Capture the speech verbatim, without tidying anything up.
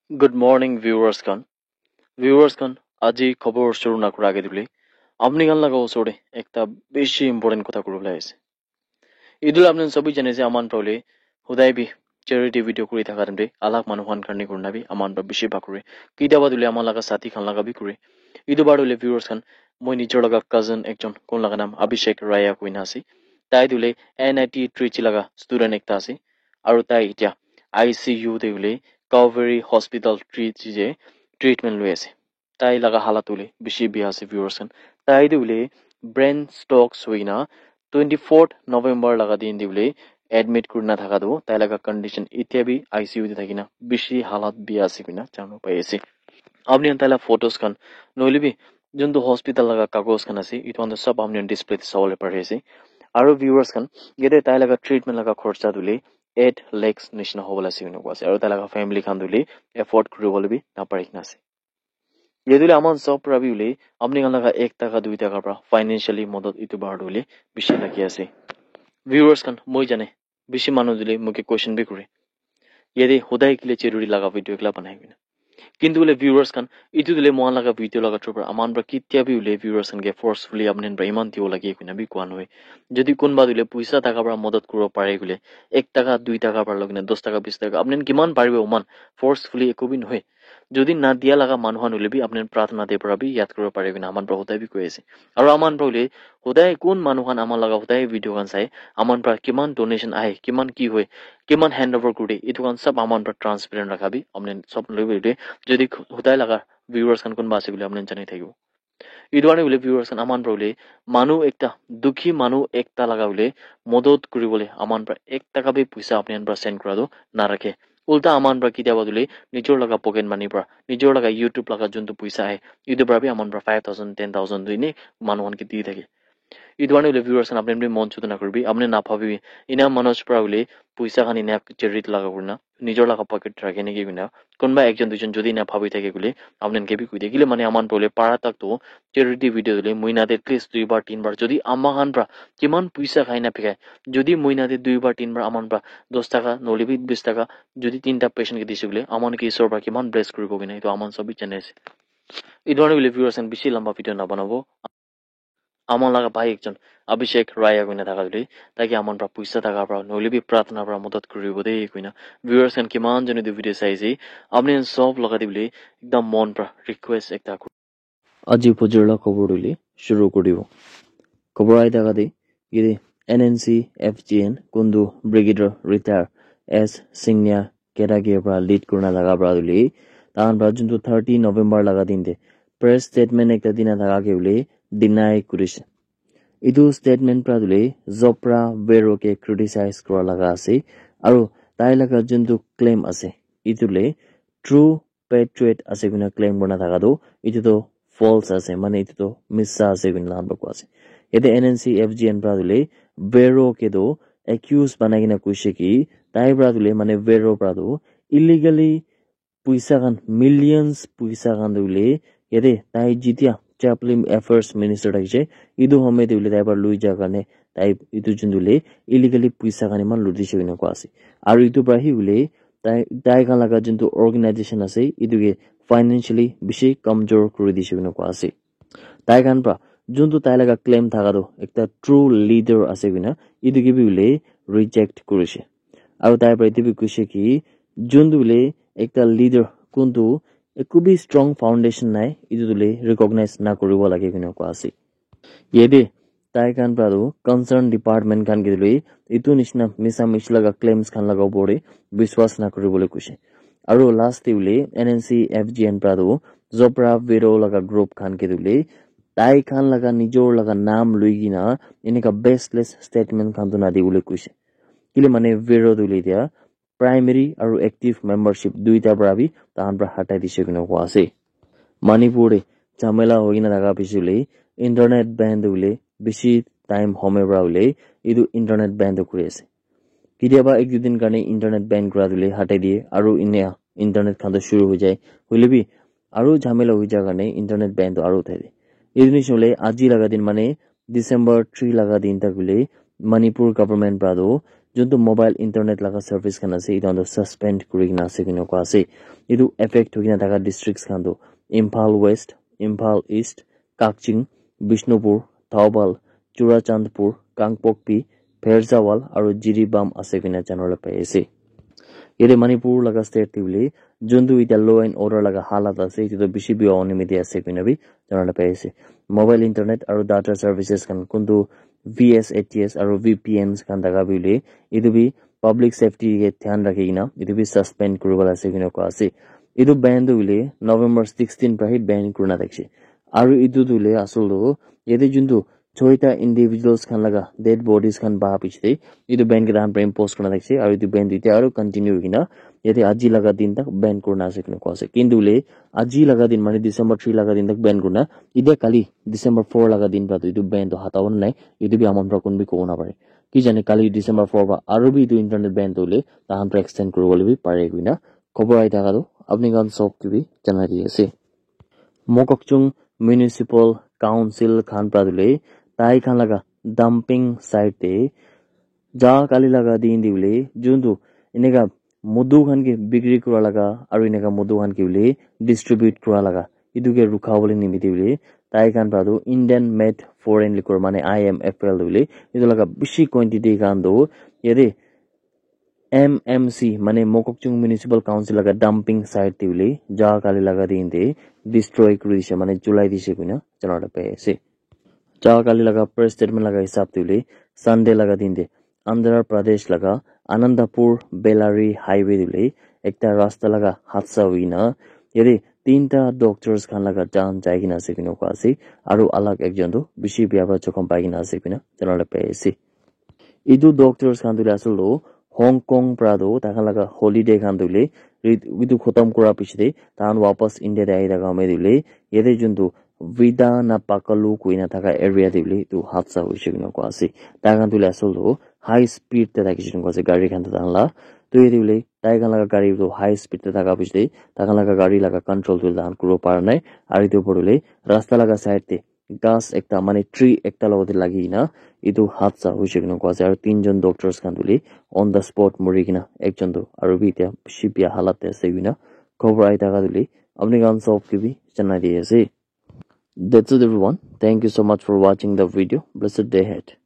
Good morning, viewers khan. Viewers khan, aji khobor shuru na kura age dibole, apni khan laga osor te ekta bishi important kotha kuri bole ase. Etu la apni khan sabi jane ase, aman pra hule hudai bi charity video kuri thaka time te alak manu khan karne kurina bi aman pra bishi bhag kure. Kitia ba dule aman laga sathi khan laga bi kure. Etu bar dule viewers khan, moi nijor laga cousin ekjon, kun laga naam Abhishek Raya koina ase. Tai dule N I T Trichy laga student ekta ase. Aru tai etia I C U te hule Calvary Hospital Trichy te treatment lui ase. Tai laga halat hule bishi bia ase, viewers khan. Tai te hule brain strokes hoina twenty fourth November laga din te hule admit kurina thaka tu tai laga condition etia bi I C U te thakina bishi halat bia ase koina janibo pai ase. Apni khan tai la photos khan nohole bi juntu hospital laga kagos khan ase, etu khan tu sob apni khan display te sabole pari ase. Aru viewers khan, yate tai laga treatment laga khorcha tu hule eight lakhs nishina hobo la ase koina koa ase. Aru tai laga family khan tu hule afford kuri bole bi na pari kena ase. Yate hule aman sob pra bi hule apni khan laga ek taka dui taka pra financially modot etu bar tu hule bishi lagi ase. Viewers khan, moi jane bishi manu tu hule moike question bi kure, yate hudai kile charity laga video ekla banai koina. Kintu hule viewers khan, etu tu hule mohan laga video laga through pra aman pra kitia bi hule viewers khan ke forcefully apni khan pra iman dibo lage koina bi koa nohoi. Jodi kunba tu hule puisa taka pra modot kuribo pare koile, ek taka, dui taka pra loi kena dos taka, bis taka, apni khan kiman paribo iman forcefully eku bi nohoi. Jodi na dia laga manu khan hule bi apni khan pratna te pra bi yad kuribo pare koina aman pra hudai bi koi ase. Aru aman pra hule hudai kun manu khan aman laga hudai video khan sai, aman pra kiman donation ahe, kiman ki hoi, kiman hand over kuri de, etu khan sob aman pra transparent rakha bi apni khan sob loi bi de. Jodi hudai laga viewers khan kunba ase koile apni khan jani thakibo. Etu karne hule viewers khan, aman pra hule manu ekta, dukhi manu ekta laga hule modot kuri bole aman pra ek taka bi puisa apni khan pra send kura tu na rakhe. Ulta aman pra kitia ba tu hule nijor laga pocket money pra, nijor laga YouTube laga juntu puisa ahe, etu pra bi aman pra five thousand, ten thousand tu ene manu khan ke di thake. Etu karne hule viewers khan, apni khan bi mon chutu na kuribi, apni khan na bhabibi. Ena Manoj pra hule puisa khan ena charity laga kurina nijor laga pocket rakhe niki koina kunba ekjon duijon jodi ena bhabi thake koile, apni khan ke bi koi dia. Kile mane aman pra hule para tak tu charity video tu hule mohina te at least dui bar, tin bar, jodi ama khan pra kiman puisa khai na bikai, jodi mohina te dui bar, tin bar aman pra dos taka nohole bi bis taka jodi tinta patient ke dise koile, aman ke Isor pra kiman bless kuribo koina etu aman sob bi jane ase. Etu karne hule viewers khan, bishi lamba video na banabo. Aman laga bhai ekjon Abhishek Raya koina thaka tu hule, tai ke aman pra puisa taka pra nohole bi pratna pra modot kuribo de koina. Viewers khan, kiman jone etu video sai ase, apni khan sob laga te hule ekdam mon pra request ekta kuri. Aji bujor la khobor tu hule shuru kuri dibo. Khobor ahi thaka te, yate N N C F G N kuntu Brigadier Retire S Singnia Keta ke pra lead kurina laga pra tu hule, tahan pra juntu thirty November laga din te press statement ekta dina thaka ke hule deny kurise. Etu statement pra tu hule Zopra Vero ke criticize kura laga ase, aru tai laga juntu claim ase, etu hule true patriot ase koina claim kurina thaka tu, etu tu false ase, mane etu tu misa ase koina laga koi ase. Yate N N C F G N pra tu hule Vero ke tu accuse banai kena koise ki, tai pra tu hule mane Vero pra tu illegally puisa khan, millions puisa khan tu hule, yate tai jitia Chaplin Affairs Minister thakise, etu homoy te hule tai pra lui ja karne tai etu juntu hule illegally puisa khan iman lutise koina koi ase. Aru etu pra hi hule tai, tai khan laga juntu organization ase, etu ke financially bishi kamjor kuri dise koina koi ase. Tai khan pra juntu tai laga claim thaka tu ekta true leader ase koina, etu ke bi hule reject kurise. Aru tai pra etu bi koise ki, juntu hule ekta leader kuntu eku bi strong foundation nai, etu tu hule recognize na kuribo lage koina koi ase. Yate tai khan pra tu concern department khan ke tu hule etu nishina misa mishi laga claims khan laga opor te biswas na kuribole koise. Aru last te hule N N C F G N pra tu Zopra Vero laga group khan ke tu hule tai khan laga nijor laga naam lui kena enika baseless statement khan tu na dibole koise. Kile mane Vero tu hule etia primary aru active membership duita pra bi tahan pra hatai dise koina koi ase. Manipur te jhamela hoi kena thaka piche hule internet ban tu hule bishi time homoy pra hule etu internet ban tu kuri ase. Ketia ba ek dui din karne internet ban kura tu hule hatai diye aru enia internet khan tu shuru hoi jai. Hoile bi aru jhamela hoi ja karne internet ban tu aru uthai diye. Etu nishina hule aji laga din mane December three laga din tak hule Manipur government pra tu juntu mobile internet laga service khan ase, etu khan tu suspend kuri kena ase kena koa ase. Etu affect hoi kena thaka districts khan tu Imphal West, Imphal East, Kakching, Bishnupur, Thoubal, Churachandpur, Kangpokpi, Pherzawl aru Jiribam ase koina janabole pai ase. Yate Manipur laga state te hoile juntu eta law and order laga halat ase, etu tu bishi bia nimite ase koina bi janabole pai ase. Mobile internet aru data services khan kuntu V S A T S aru V P Ns khan thaka bi hoile etu bi public safety ke dhyan rakhi kena etu bi suspend kuribole ase koina koa ase. Etu ban tu hoile November sixteen pra hi ban kurina thakishe. Aru etu tu hoile asol tu yate juntu choita individuals khan laga dead bodies khan pa piche te etu ban ke tahan pra impose kurina thakishe. Aru etu ban tu itya aru continue hoi kena yate aji laga din tak ban kurina ase koina koa ase. Kintu hoile aji laga din mane December three laga din tak ban kurina itya kali December four laga din pra tu etu ban tu hatabo na nai, etu bi aman pra kun bi kobo na pare. Ki jane kali December four pra aru bi etu internet ban tu hoile tahan pra extend kuribole bi pare koina khobor ahi thaka tu apni khan sob ke bi janai di ase. Mokokchung Municipal Council khan pra tu hoile tai khan laga dumping site te ja kali laga din te hoile juntu eneka mudu khan ke bikri kura laga aru eneka mudu khan ke hoile distribute kura laga etu ke rukha bole nimite hoile tai khan pra tu Indian made foreign liquor mane I M F L tu hoile etu laga bishi quantity khan tu yate M M C mane Mokokchung Municipal Council laga dumping site te hoile ja kali laga din te destroy kuri dishe mane julai dishe koina janabole pai ase. Ja kali laga press statement laga hisab te hoile Sunday laga din te Andhra Pradesh laga Anantapur Bellary highway te hoile ekta rasta laga hadsa hoi kena yate tinta doctors khan laga jaan jai kena ase koina koa ase aru alag ekjon tu bishi bia pra jokhom pai kena ase koina janabole pai ase. Etu doctors khan tu hoile asol tu Hong Kong pra tu tai khan laga holiday khan tu hoile rit-, etu khotom kura piche te tahan wapas India te ahi thaka time te hoile yate juntu Vida na Pakalu koina thaka area te hoile etu hadsa hoishe koina koa ase. Tai khan tu hoile asol tu high speed te thakishe koina koa ase gari khan tu tahan la. Tu yate hoile tai khan laga gari tu high speed te thaka piche te tai khan laga gari laga control tu tahan kuribo para nai. Aru etu opor te hoile rasta laga side te ghas ekta mane tree ekta logot te lagi kena etu hadsa hoishe koina koa ase aru tinjon doctors khan tu hoile on the spot mori kena ekjon tu aru bi itya bishi bia halat te ase koina khobor ahi thaka tu hoile apni khan sob ke bi janai di ase. That's it everyone. Thank you so much for watching the video. Blessed day ahead.